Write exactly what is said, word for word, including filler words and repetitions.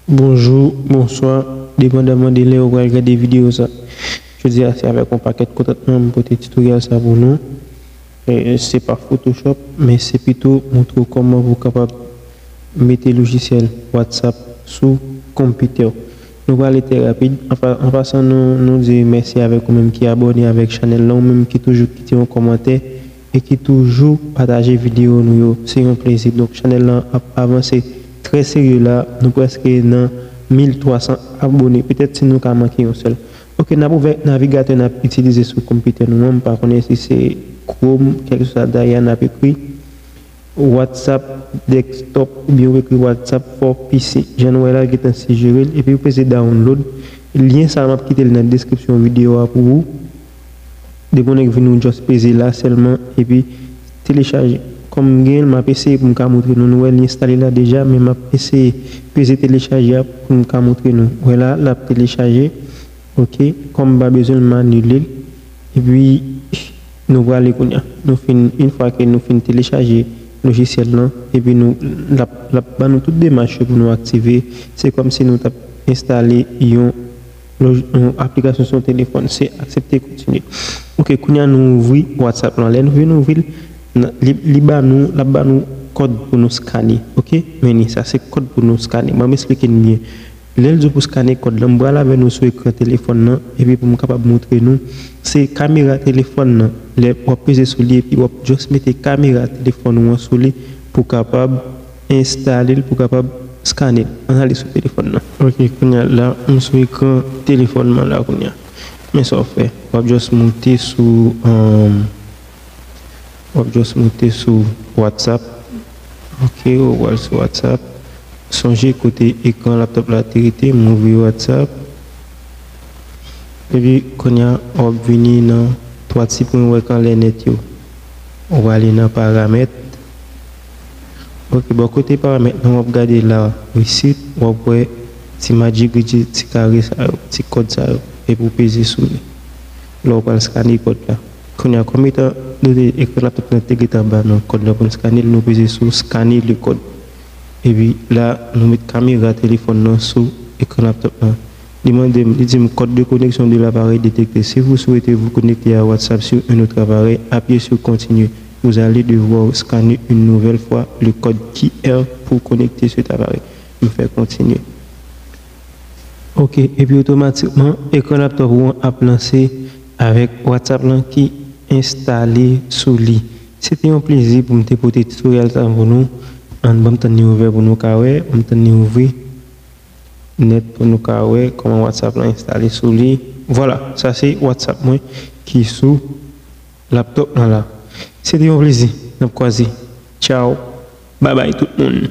Bonjou, bonswa, depandaman de lè ou pral gade videyo sa. Jodi a se avèk yon pakèt kontantman m pote titoryèl sa pou nou. E, se pa Photoshop, men se pito montre w kòman pou w kapab mete lojisyèl WhatsApp sou konpitè w. Nou prale trè rapid. An pa-, an pasan, nou, nou di mèsi avèk ou menm ki abòne avèk chanèl la, ou menm ki toujou kite yon kòmantè e ki toujou pataje videyo nou yo. Se yon plezi. Donk, chanèl lan ap avanse trè serye la. Nou prèske nan mil twa san abòne. Petèt si nou ka manke yon sèl. Ok, n ap ouvè navigatè n ap itilize sou konpitè nou an. M pa konnen si se Chrome, kèlkeswa dayè n ap ekri WhatsApp desktop oubyen ou ekri WhatsApp for P C. Jan nou wè la, l gentan sijere l, epi ou peze download. Lyen sa a, m ap kite l nan deskripsyon videyo a pou ou. Depi w nèk vini, ou just peze la sèlman, epi telechaje. Kòm m gen l, m ap eseye pou m ka montre nou. Nou wè, li enstale la deja, men m ap eseye peze telechaje a pou m ka montre nou. Wè la, l ap telechaje. Ok, kòm m pa bezwen l, m anile l. Epi, nou prale kounye a. Nou fin, yon fwa ke nou fin telechaje lojisyèl lan, epi nou, l ap, l ap ban nou tout demach yo pou nou aktive. Se kòmsi nou t ap enstale yon loj-, yon aplikasyon sou yon telefòn. Se aksepte, kontinye. Ok, kounye a nou ouvri WhatsApp lan. Lè nou vin ouvri l, n-, li, li ba nou, l ap ba nou kòd pou nou skane. Ok, men ni sa, se kòd pou nou skane. Ban m esplike n byen. Lè l di w pou skane kòd lan, m pral avè nou sou ekran telefòn nan, epi pou m kapab montre nou, se kamera telefòn nan. Lè w ap peze sou li, epi w ap just mete kamera telefòn ou an sou li pou w kapab enstale l, pou w kapab skane l. Ann ale sou telefòn nan. Ok, kounye a la, m sou ekran telefòn mwen la kounye a. Men sa w fè, w ap just moute sou, um, w ap just moute sou WhatsApp. Ok, ou pral sou WhatsApp. Sonje kote ekran laptòp la te rete, m ouvri WhatsApp. Epi, kounye a, w ap vini nan twa ti pwen w wè k anlè nèt yo. Ou prale nan paramèt. Ok, bò kote paramèt lan, w ap gade la, resit, w ap wè ti magic digit, ti kare sa yo, ti kòd sa yo. Epi w peze sou li. La, w pral skane kòd la. Kounye a, kòm etan nou te ekran laptòp lan te gentan ba nou kòd la pou n skane l, nou peze sou skane le kòd. Epi la, nou met kamera telefòn nan sou ekran laptòp lan. Li mande m, li di m, code de connexion de l'appareil détecté. Si vous souhaitez vous connecter à WhatsApp sur un autre appareil, appuyez sur continue. Vous allez devoir scanner une nouvelle fois le code Q R pour connecter cet appareil. M fè kontinye. Ok, epi otomatikman, ekran laptòp ou an ap lanse avèk WhatsApp lan ki enstale sou li. Se te yon plezi pou m te pote titoryèl sa pou nou. Ann, ban m tann li ouvè pou nou ka wè. Ban m tann li ouvri nèt pou nou ka wè kòman WhatsApp lan enstale sou li. Vwala, sa se WhatsApp mwen ki sou laptòp lan la. Se te yon plezi. N ap kwaze. Tchaw. Babay tout moun.